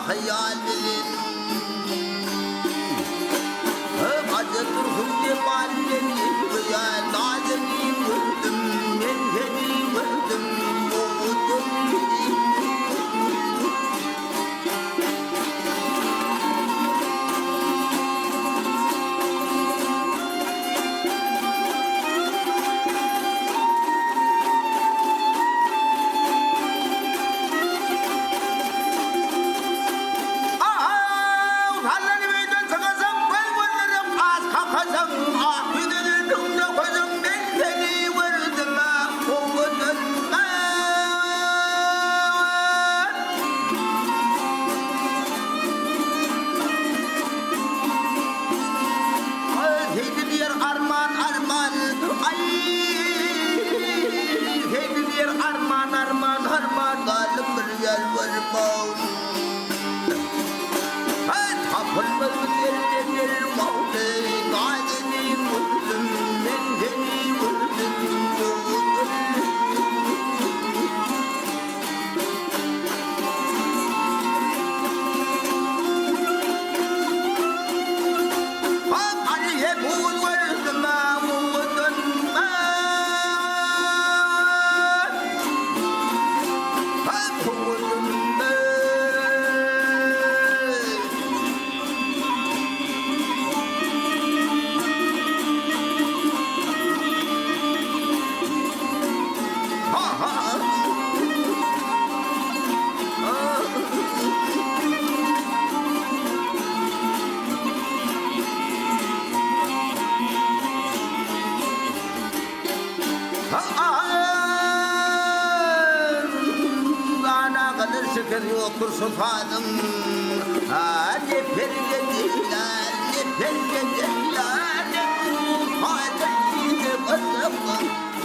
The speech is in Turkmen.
Haýal bilen Gaja dursun jemal bilen Ýa nazenin gördüm Men seni gördüm Owadan Arman arman aý Heýdi diýer arman arman arman Galyp bir ýalbarman Haý tapylmaz bu ýerde bir wagty Nazenin gördüm men seni gördüm Şeker ýokdur şu sazyň Ne perge diýler, ne perge diýler, Ne bu sazy.